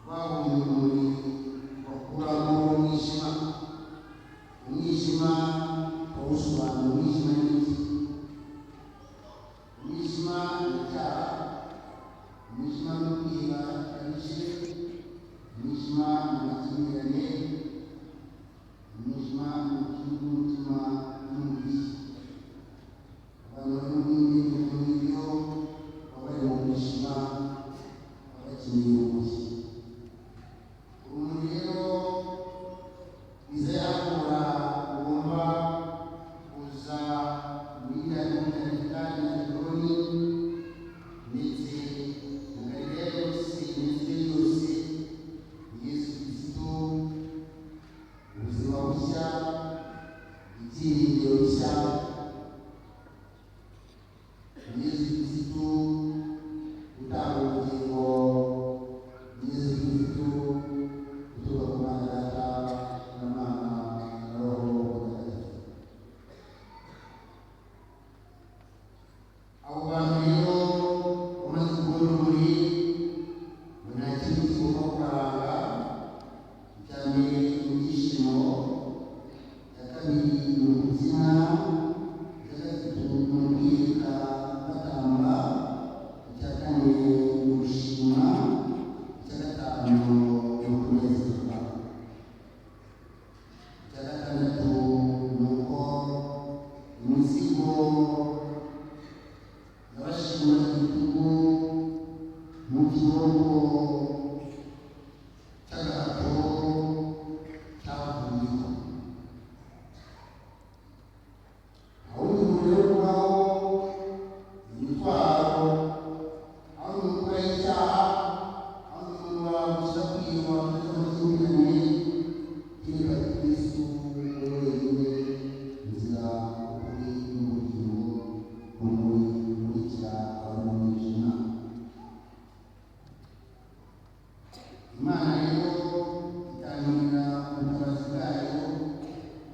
Babonye urumuri bakuramo umwijima. Umwijima bawusobanura, umwijima ni iki? Umwijima ni icyaha, umwijima ni ukwiheba gakabije, umwijima ni amakimbirane, umwijima ni ubukene bw'umutima n'umubiri. Abantu bari mu bindi nk'ibyo baba bari mu mwijima, baba bakeneye urumuri. Urumuri rero bizayakura ugomba kuza muri Nefutali na Zebuloni ndetse na Galileya yose ndetse yose, ni Yesu Kristo, ubuzima bushya, ibyiringiro bishya. Ni Yesu Kristo utanga ubugingo, ni Yesu Kristo uturuka ku Mana Data na Mwana na Roho Mutagatifu. Abo bantu rero bamaze kubona urumuri, ngo nta kindi kigomba kubaranga. Icya mbere ni ibyishimo, icya kabiri ni ukubyina, icya gatatu ni ukwiyereka batamba, icya kane ni ugushima, icya gatanu ni ukunezerwa, icya gatandatu ni uko imizigo yabashimuraga ibitugu mu kiboko cy'agahato cyavuyeho. Ahubwo umuntu rero kubaho imitwaro, aho umuntu ukora icyaha, aho umuntu wagushyira kwiheba ndetse amakimbirane, kereka Kristu wenyine, inzira, ukuri n'ubugingo, urumuri rumurikira abari mu mwijima. Imana rero itangirira ubutabazi bwayo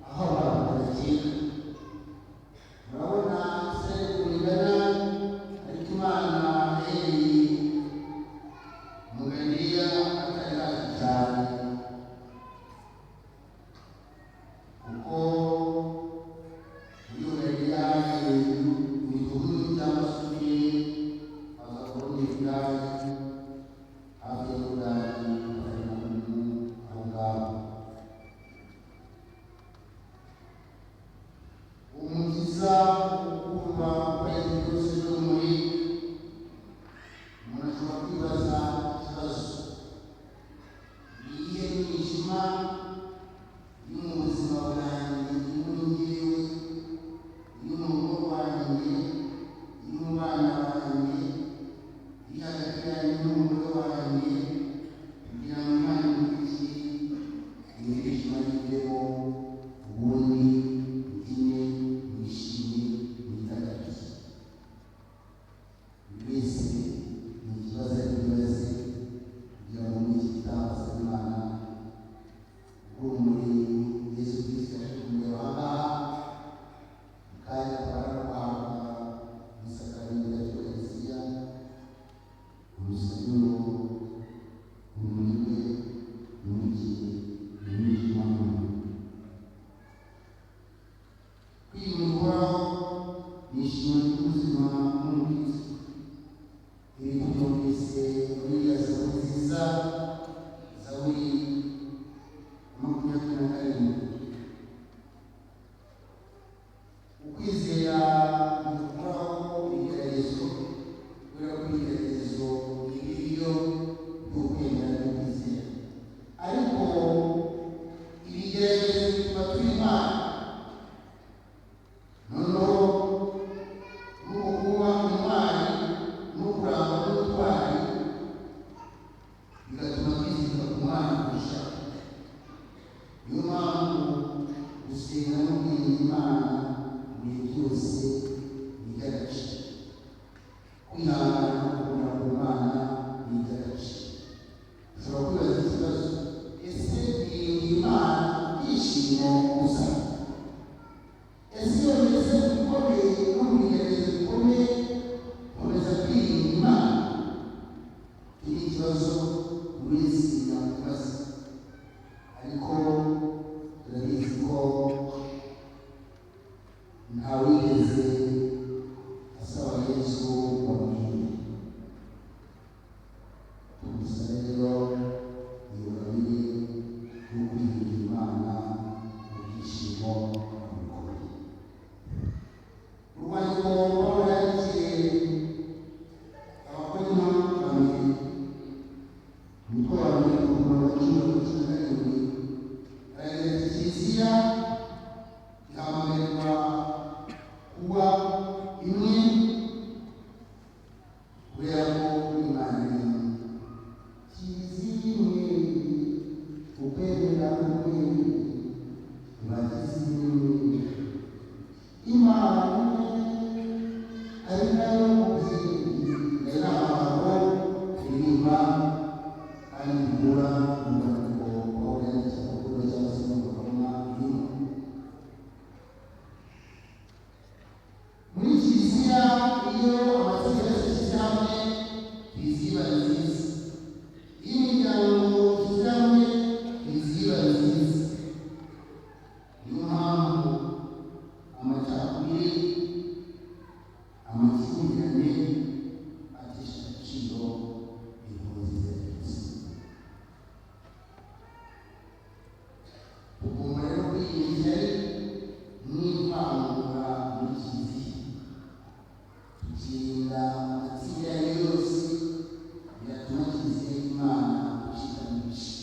aho abantu badakeka. Murabona Israel ukuntu ingana, ariko Imana yahereye mu Galileya atari hafi cyane, kuko muri Galileya hari imidugudu cyangwa se uturere, haza kubona Efurayi hafi ya Yorodani, Kaperinawumu, aho ngaho. Umukiza ukumva ukoreye byose n'urumuri. Umuntu ashobora kwibaza ikibazo: ni iyihe mwijima iri mu buzima bwanjye, iri muri njyewe, iri mu rugo rwanjye, iri mu bana banjye, iri hagati yanjye n'umugore wanjye, kugira ngo Imana imurikire iyo mwijima nivemo, ubundi mbyine, nishime, nidagadure? Buri wese ni ikibazo ari bwibaze kugira ngo muri iki gitambo asabe Imana urumuri. Yesu Kristo yaje kumureba aha ngaha mu kanya twara guhabwa isakaramentu rya Ukaristiya, umusabe ngo urumuri rwe rumurikire mu mwijima w'umuntu. Kwiyunga uhoraho ni ishimwe ry'ubuzima bw'umukristo. Ibi tubyumvise muri iriya zaburi nziza, Zaburi 27. Ukwizera ntigukuraho ibigeragezo, kubera ko ibigeragezo ni ibiryo by'ukwemera n'ukwizera, ariko ibigeragezo bituma tuba intwari. Noneho muri uko kuba intwari no kurangwa n'ubutwari, bigatuma twizera ku Mana kurushaho. Niyo mpamvu gusenga no kwirinda Imana mu bihe byose ni iby'agaciro, kwihangana no gukomera ku Mana ni iby'agaciro. Ushobora kwibaza ikibazo: ese niringira Imana ibyishimo gusa? Ese iyo ngeze mu bikomeye no mu bigeragezo bikomeye, nkomeza kwiringira Kubera ko Imana ari imwe, Kiliziya imwe, ukwemera kumwe, batisimu imwe, Imana imwe ari nayo mubyeyi. Ayo ni amagambo turirimba kandi bihura mu rwandiko Pawulo yandikiye Abakorinto cyangwa se no mu Baroma birimo. Muri Kiliziya, iyo amatsinda yose ashyize hamwe, Kiliziya iba nziza. Iyo imiryango ishyize hamwe, Kiliziya iba nziza. Niyo mpamvu amacakubiri, amakimbirane atesha agaciro inkuru nziza ya Kristo. Tugomba rero kwirinda ishyari n'ivangura muri Kiliziya, tukirinda amatsinda ayo ari yo yose yatuma Kiliziya y'Imana icikamo ibice.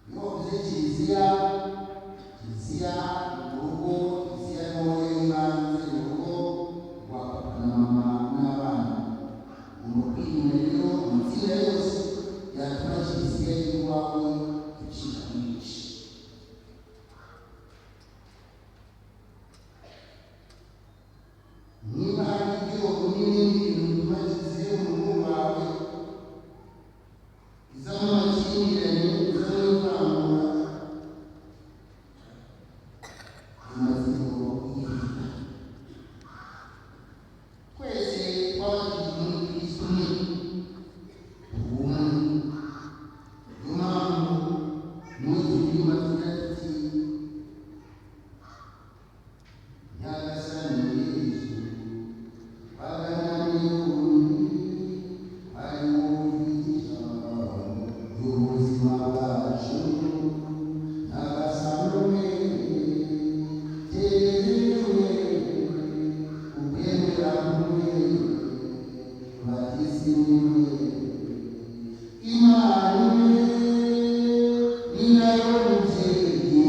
Iyo bavuze Kiliziya, Kiliziya ni mu rugo, Kiliziya ntoya y'ibanze ni urugo rwa papa na mama n'abana. Ugomba kwirinda rero amatsinda yose yatuma Kiliziya y'iwawe icikamo ibice. Niba hari ibyoko n'ibindi bintu bituma Kiliziya yo mu rugo rwawe izamo amakimbirane, izamo ivangura, ayo matsinda ugomba kuyirinda. Twese twabatijwe muri Kristo umwe, ubumwe. Niyo mpamvu niyo turirimba tugira tuti: "Nyagasani Yezu, bagananiye ubundi ari wowe ufite ijambo ry'ubuzima bwacu. Nyagasani umwe, Kiliziya imwe, ukwemera kumwe, batisimu imwe, Imana imwe ni nayo mubyeyi."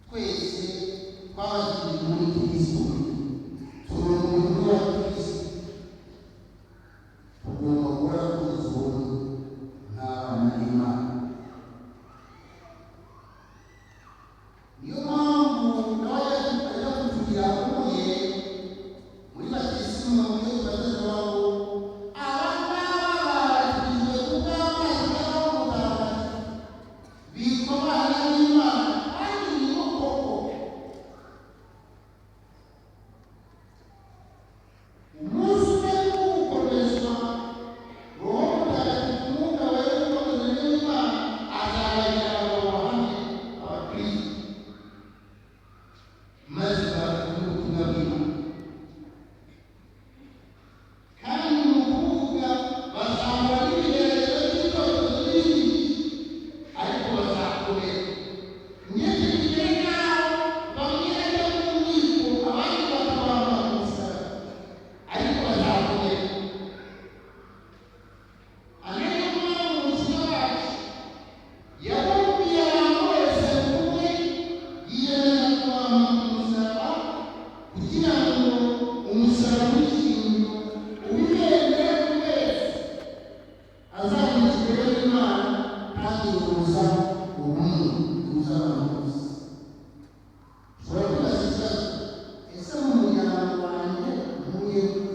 Twese twabatijwe muri Kristo, turi umubiri wa Kristo. Tugomba guhora tuzi ubumwe nk'abana b'Imana. Niyo mpamvu nawe ajya kutugira umwe muri batisimu. Iyo tubatizwa ngo aba ngaba babatijwe kubw'amazi ya Roho Mutagatifu, bitwa abana b'Imana, kandi nibo koko. Umunsi umwe gukomezwa Roho Mutagatifu, Umwuka Wera ukomeza n'Imana, azabagira abagabo bahamye, abakristo, maze bakavuga ubutumwa bw'Imana. Kandi mu kuvuga bazahura n'ibigeragezo by'ibitotezo n'ibindi, ariko bazakomera, ndetse bigere n'aho bamwe bajya mu nkiko, abandi bakabamba ku musaraba, ariko bazakomera. Niyo mpamvu ubuzima bwacu yabumbiye abantu bose kumwe, yiyemeza kubamba ku musaraba kugira ngo umusaraba w'ishingiro ubibendera kuri wese azamukira imbere y'Imana, kandi uhuza ubumwe, uhuza abantu bose. Ushobora kwibaza ikibazo: ese mu muryango wanjye ntuyemo